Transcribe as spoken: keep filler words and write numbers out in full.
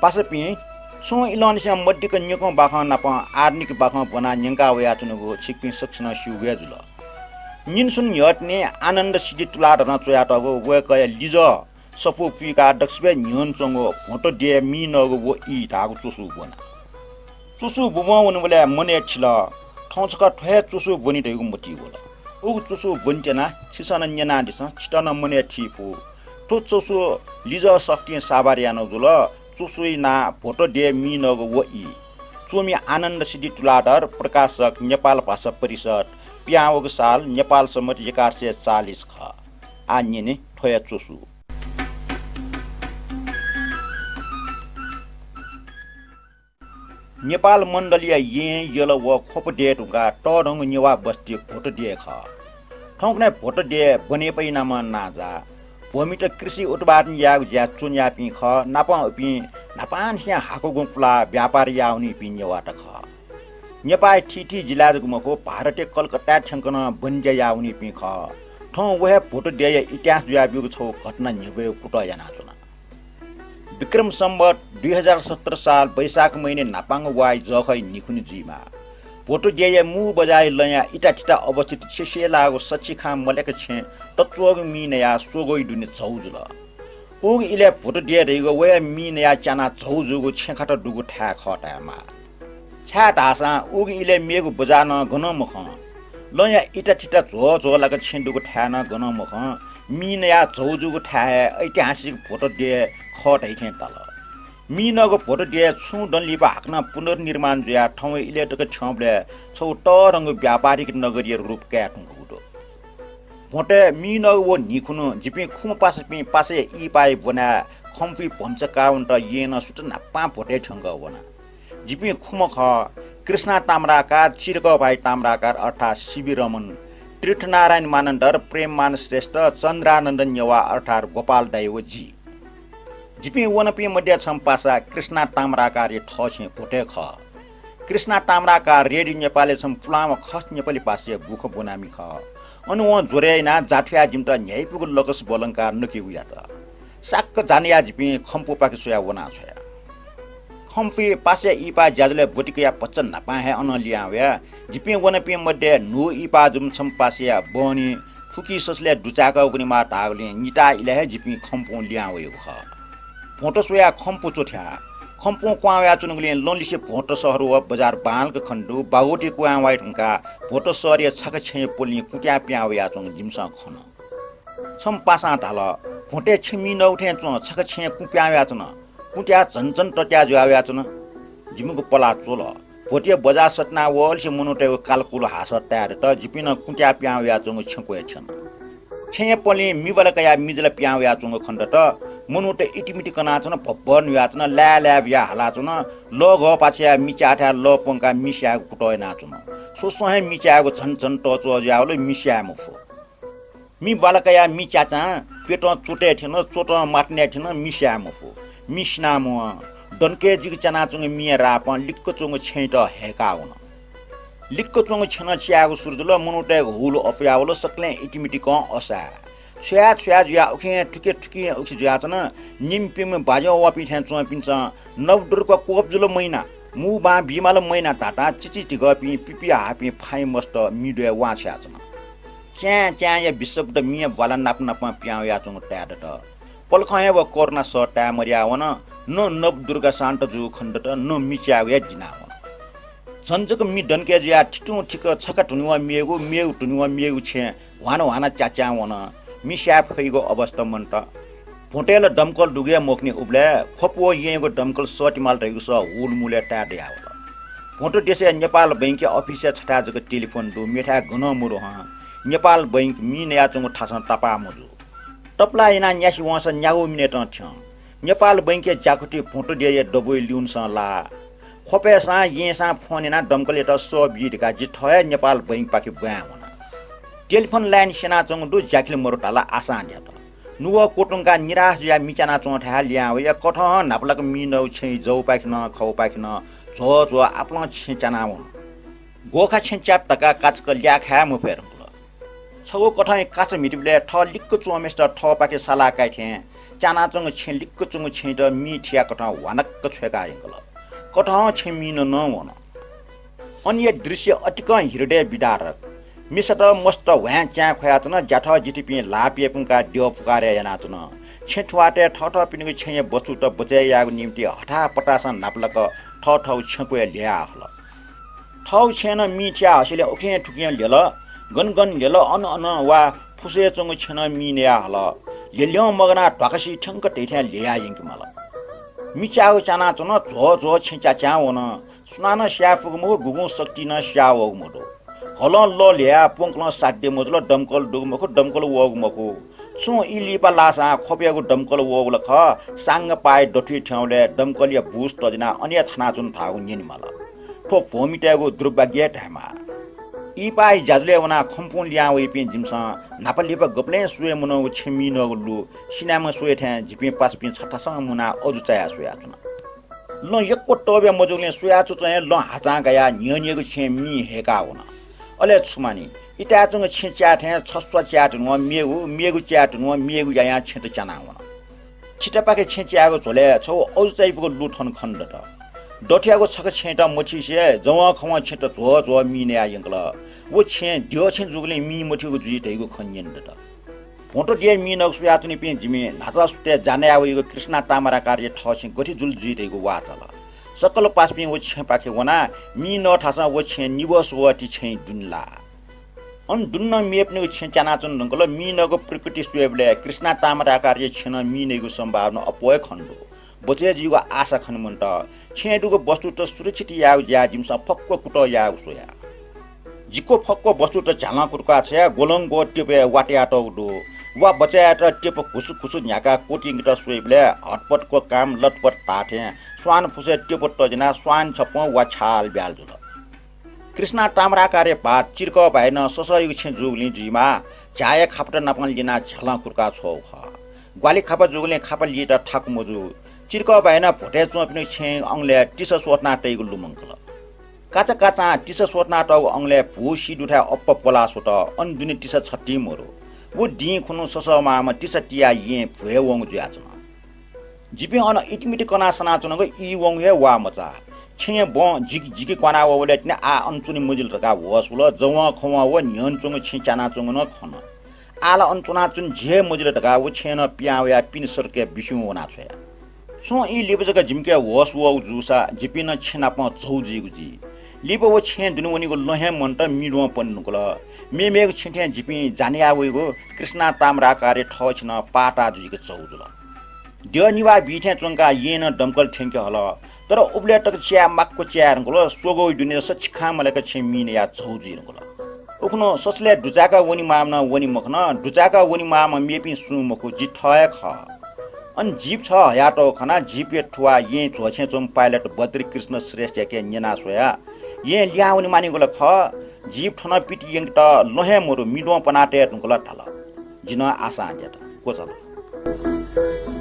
पासापिं, छुं इलंनिसें मदिक्क निकं बाखं नाप आधुनिक बाखं ब्वनाः न्यंका वयाच्वनागु छिकपिं सकसिनं स्यूगु हे जुल। निन्हु स्वन्हु न्ह्यःने आनन्द सिद्धि तुलाधरं च्वयातःगु वय्कःया लिजः सफू पुइकाः दक्वसिबय् न्ह्यःने च्वंगु भ्वंत देय् मिनःगु व ई धाःगु च्वसु ब्वना। च्वसु बुब्वं वनेबलय् मनय् थिल, थौं छकः थ्व हे च्वसु ब्वनी धइगु मतिइ वल। उगु च्वसु ब्वने त्यनाः छिसं नं न्यनादिसँ, छितः नं मनय् थी फु। थ्व च्वसु लिजः सफूतिं साभार यानागु जुल। च्वसुया नां भ्वंत देय् मिनःगु व ई। च्वमि आनन्द सिद्धि तुलाधर, प्रकाशक नेपाल भाषा परिषद्, पिहां वःगु साल नेपाल संवत् एघार सय चालिस खः। आः न्यने थ्व हे च्वसु। नेपाल मण्डलया येँ, यल व ख्वप देय् धुंकाः तःधंगु नेवाः बस्ती भ्वंत देय् खः। थौंकन्हय् भ्वंत देय् बनेपाया नामं नांजाः भूमित कृषि उत्पादन यायेगु ज्याय् च्वने याःपिं खः। नापं उपिं न्हापांनिसें हाकःगु पुलाः व्यापार याः वनीपिं नेवाःत खः। नेपाःया थीथी जिल्लाय् जक मखु, भारतया कलकत्ताय् थ्यंक नं बनिज्या याः वनीपिं खः। थौं व हे भ्वंत देय्‌या इतिहास जुयाब्यूगु छगू घटना न्ह्यब्वयेगु कुतः यानाच्वना। विक्रम संवत् दुई हजार सत्र साल वैशाख महिनाय् न्हापांगु वाइ जःखःया न्हिखुन्हु जुइमाः। भ्वंत देय्‌या मू बजारया लँया इताथिता अवस्थित सेसेलाःगु सछिखां मल्याक छेँ तच्वःगु मिं नयाः स्वग्वया दुने झौ जुल। उगु इलय् भ्वंत देय् धइगु व हे मिं नयाः च्यानाः झौ जूगु छेँखात दुगु थाय् खः धायेमाः। छाय्धाःसा उगु इलय् मेगु बजार नं गनं मखं। लँया इताथिता झ्वःझ्वःलाक छेँ दुगु थाय् नं गनं मखं। मिं नयाः झौ जूगु थाय् हे ऐतिहासिक भ्वंत देय् खः धाइथें ताल। मिनःगु भ्वंत देय् छुं दँ लिपा हाकनं पुनर्निर्माण जुयाः थौंया इलय् तक थ्यंबलय् छगू तःधंगु व्यापारिक नगरीया रूप काये धुंकूगु दु। भ्वंतय् मिनःगु व न्हिखुन्हु जिपिं खुम्ह पासापिं पासाया इहिपाया ब्वनाय् खम्फुइ भम्चा काः वनेत येँ नं सुथ न्हापां भ्वंतय् थ्यंकः वना। जिपिं खुम्ह खः, कृष्णा ताम्राकार, चिरकभाइ ताम्राकार अर्थात् सीवी रमण, तीर्थनारायण मानन्धर, प्रेममान श्रेष्ठ, चन्द्रानन्द नेवाः अर्थात् गोपाल दाइ व जि। जिपिं वनापिं मध्ये छम्ह पासा कृष्णा ताम्राकारया थःछेँ भ्वंतय् खः। कृष्णा ताम्राकार रेडियो नेपालय् छम्ह पुलांम्ह खस नेपाली भाषाया बुखँ ब्वनामि खः। अन वं ज्वरय् यानाः जाथुयाः जिमित न्ह्याइपुगु लकस ब्वलंकाः नकेगु यात। साक्क जा नयाः जिपिं खम्पुपाखे स्वयाः वनाछ्वया। खम्पुइ पासाया इहिपाया ज्याझ्वलय् ब्वति कयाः भचा न्हापां हे अनं लिहां वया। जिपिं वनापिं मध्ये न्हू इहिपाः जूम्ह छम्ह पासाया बहनी फुकी ससलय् दुचाय्कः वनेमाः धाःगुलिं निताः इलय् हे जिपिं खम्पुं लिहां वयागु खः। भ्वंत स्वयाः खम्पु च्वथ्याः। खम्पुं क्वहां वयाच्वनागुलिं लँलिसे भ्वंत शहर व बजार बांलाक खने दु। बागवती क्वहां वये धुंकाः भ्वंत शहरया छखा छेँया पलिं कुँत्याः पिहां वयाच्वंगु जिमिसं खन। छम्ह पासां धाल, "भ्वंतय् छेँ मिनःगु थें च्वं, छखा छेँय् कुँ पिहां वयाच्वन। कुँत्याः झन झन तत्याः जुया वयाच्वन।" जिमिगु पलाः च्वल। भ्वंतया बजार सतिना वःलिसे मनूतय्गु कालकुल हासः ताये दत। जिपिं नं कुँत्याः पिहां वयाच्वंगु छेँ क्वय् थ्यन। छेँया पलिं मिबाला कयाः मिजला पिहां वयाच्वंगु खने दत। मनूत इतिमिति कनाच्वन, भब्बर न्हुयाच्वन, लाय् लाय् बियाः हालाच्वन। लः घः पाछ्याः मिच्याःथाय् लः प्वंकाः मि स्यायेगु कुतः यानाच्वन। स्वस्वं हे मिच्यायेगु झन झन तःच्वः जुयावल, मि स्याये मफु। मि बाला कयाः मि च्याचां प्यतं च्वतय् थ्यन, च्वतं मातनय् थ्यन, मि स्याये मफु। मि सिनाः म्वं। दनकय् जिक च्यानाच्वंगु मिया रापं लिक्क च्वंगु छेँयात हय्काः वन। लिक्क च्वंगु छेँ नं च्यायेगु सुरु जुल, मनूतय्गु हुल अपुयावल, सकलें इतिमितिकं असाय्। छ्वया छ्वया जुयाः उखें थुखे थुखें उखे जुयाच्वन। निम्ह पिम्ह बाज्यां वःपिं थें च्वंपिन्सं नवदुर्गा क्वप जुल मैना, मू बां बीमाल मैना धातां चिचिधिगःपिं पिपिहाःपिं फाइँ मस्त मि द्वय् वां छ्वयाच्वन। च्यां च्यांया बिसब्द मिया ब्वाला नाप नापं पिहां वयाच्वंगु ताये दत। पलखं हे व कोरोना सः ताये मर्याः वन। न नवदुर्गा शान्त जूगु खने दत, न मि च्यायेगु हे दिनाः वन। झन जक मि दनकय् जुयाः थितुं थिक छखा धुनेवं मेगु, मेगु धुनेवं मेगु छेँ ह्वाना ह्वाना च्याच्यां वन। मि स्याये फइगु अवस्था मन्त। भ्वंतय् ला दमकल दुगु हे मखुनि, उबलय् ख्वप व येँयागु दमकल सःतिमाल धइगु सः हुलमुलय् ताये दयावल। भ्वंत देशय् नेपाल बैंकया अफिसया छथाय् जक टेलिफोन दु, मेथाय् गनं मदु हं। नेपाल बैंक मि नयाच्वंगु थासं तापाः मजू। तपलाः यानाः न्यासि वंसा न्यागू मिनेटं थ्यं। नेपाल बैंकया ज्याकुथि भ्वंत देय्या दबूया लिउनसं लाः। ख्वपय्सां येँसां फोन यानाः दमकलयात सः बी धकाः जि थः हे नेपाल बैंकपाखे ब्वाँय् वना। टेलिफोन लाइन स्यनाच्वंगु दु, ज्याखिल मदु धाल आशां ध्यात। नुगः क्वतुंकाः निराश जुयाः मि च्यानाच्वंथाय् लिहां वया। कथं न्हापालाक मिनःगु छेँया जौपाखे नं खवपाखे नं झ्वः झ्वः आपालं छेँ च्यानाः वन। ग्वःखा छेँ च्यात धकाः काचाक्क ल्याः खाये मफये धुंकल। छगू कथंया काचा म्हितेबलय् थः लिक्क च्वंम्हय्सित थःपाखे सालाः काइथें च्यानाच्वंगु छेँ लिक्क च्वंगु छेँयात मिं थियाः कथं ह्वानक्क छ्वय्काः यंकल। कथं छेँ मिं नं वन। अनया दृश्य अतिकं हृदय विदारक। मिसात मस्त ह्वाँय् च्याँय् ख्वयाच्वन, ज्याथः जिथिपिं ल्हाः प्यपुंकाः द्यः पुकारे यानाच्वन। छेँ थुवाःतय् थःथःपिनिगु छेँया वस्तुत बचय् यायेगु निंतिं हथापतासं न्हापालाक थःथःगु छेँ क्वय् ल्ह्वया हल। थःगु छेँय् नं मिं थिया हसेलय् उखें थुखें ल्ह्यल, गन गन ल्ह्यल, अन अन वा फुसय् च्वंगु छेँय् नं मिं नया हल। ल्ह्यल्ह्यं मगानाः ध्वाखासि थ्यंक धइथें ल्ह्वया यंके माल। मिं च्याःगु च्यानाच्वन, झ्वः झ्वः छेँ च्याच्यां वन। सुनानं स्याये फुगु मखु, गुगुं शक्तिं नं स्याः वःगु मदु। घलं लः ल्ह्वयाः प्वंकलं साध्य मजुल, दमकल दुगु मखु, दमकल वःगु मखु। छुं ई लिपा लाःसां ख्वपयागु दमकल वःगु ला खः, साङ्ग पाय् दथुइ थ्यंबलय् दमकलया बुस तज्यानाः अन हे थानाच्वन धाःगु न्यने माल। थ्व भूमितय्गु दुर्भाग्य हे धायेमाः। इहिपाः ज्याझ्वलय् वनाः खंपुं लिहां वइपिं जिमिसं न्हापा लिपा गबलें स्वये मनूगु छेँ मिं नःगु लु सिनाम्ह स्वये थें जिपिं पासापिं छथासं मुनाः अजू चायाः स्वयाच्वन। लँ यक्व तःब्या मजूगुलिं स्वयाच्वंच्वं हे लँ हाचां गायाः न्ह्यःनेगु छेँय् मिं हय्काः वन। अले छु मानि, इताय् च्वंगु छेँ च्याये थें छस्वा च्याये धुन मेगु, मेगु च्याये धुन मेगु यायां छेँत च्यानाः वन। थितापाखे छेँ च्यायेगु झ्वलय् छगू अजू चायापुगु लु थन खने दत। दथुयागु छकः छेँयात मथीसे जवंखवं छेँत झ्वः झ्वः मिं नया यंकल। व छेँ द्यः छेँ जूगुलिं मिं मथूगु जुइ धइगु खँ न्यने दत। भ्वंत द्यः मिं नःगु स्वयाच्वनीपिं जिमि न्हाचः सुथय् जानाः वइगु कृष्णा ताम्राकारया थः छेँ गथे जुल जुइ धइगु वाः चाल। सकल पासापिं व छेँपाखे वनाः मिं नःथासं व छेँ निबः स्वःति छेँय् दुने लाः। अन दुने नं मेपिनिगु छेँ च्यानाच्वने धुंकल। मिं नःगु प्रकृति स्वयेबलय् कृष्णा ताम्राकारया छेँनं मिं नइगु सम्भावना अप्वः हे खने दु। बचय् जुइगु आशा खने मन्त। छेँय् दुगु वस्तुत सुरक्षित यायेगु ज्याय् जिमिसं फक्व कुतः यायेगु स्वया। जिगु फक्व वस्तुत झ्यालं कुतुकाः छ्वया, ग्वलंग्वः ट्यपय् वात यातःगु दु। वा बचय् यायेत ट्यप घुसु घुसु न्ह्याकाः क्वतियंकेत स्वइबलय् हतपतक्व काम लतपत धाःथें स्वान फुसय् ट्यप तज्यानाः स्वान छपं वा छ्याल ब्याल जुल। कृष्णा ताम्राकारया भाःत चिर्कः भाइनं ससःयागु छेँ जूगुलिं जुइमाः, झ्याःया खापत नापं लिनाः झ्यालं कुतुकाः छ्वःगु खः। ग्वालि खापा जूगुलिं खापा लियेत थाकु मजू। चिर्कः भाइनं भ्वतय् च्वंपिनिगु छेँ अंगलय् तिसा स्वथना तइगु लुमंकल। काचाकाचां तिसा स्वथना तःगु अंगलय् भू सी दुथाय् अप्पा प्वलाः स्वत। अन दुने तिसा छतिं मदु। व दिं खुन्हु ससःमाःम्ह तिसा तियाः येँ भ्वय् वंगु जुयाच्वन। जिपिं अन इतिमिति कनाः सनाच्वनागु ई वंगु हे वाः मचाः। छेँया बँ जिगि जिगि क्वाना वःबलय् तिनि आः अन च्वने मजिल धकाः होस वल। जवंखवं व न्ह्यःने च्वंगु छेँ च्यानाच्वंगु नं खन। आः ला अन च्वनाच्वने झी हे मजिल धकाः व छेँय् नं पिहां वयाः पिने सडकय् बिस्युं वनाछ्वया। छुं ई लिपा जक जिमिके होस वःगु जूसा जिपिं नं छेँ नापं झौ जुइगु जुइ। लिपा व छेँ दुने वनीगु लँ हे मन्त, मिद्वं पने धुंकल। मेमेगु छेँ थें जिपिं जानाः वइगु कृष्णा ताम्राकारया थः छेँ नं पाताः जुइक झौ जुल। द्यः निभाः बी थें च्वंकाः येँनं दमकल थ्यंके हल। तर उबलय् तक च्याये माक्व च्याये धुंकल। स्वग्वःगु दुने सछि खां मलाक छेँ मिं नयाः झौ जुइ धुंकल। उखुन्हु ससलय् दुचाय्काः वनेमाःम्ह नं वने मखन। दुचाय्काः वनेमाःम्ह मेपिं सुं मखु, जि थः हे खः। अन जीप छगः हयातःगु खनाः जीपया थुवाः येँ झ्वःछेँय् च्वंम्ह पाइलट बद्रीकृष्ण श्रेष्ठयाके न्यना स्वया, येँ लिहां वनेमानिगु ला खः, जीप थन पितियंकेत लँ हे मदु, मिद्वं पना तये धुंकल धाल। जि नं आशां ग्यात। क्वचाल।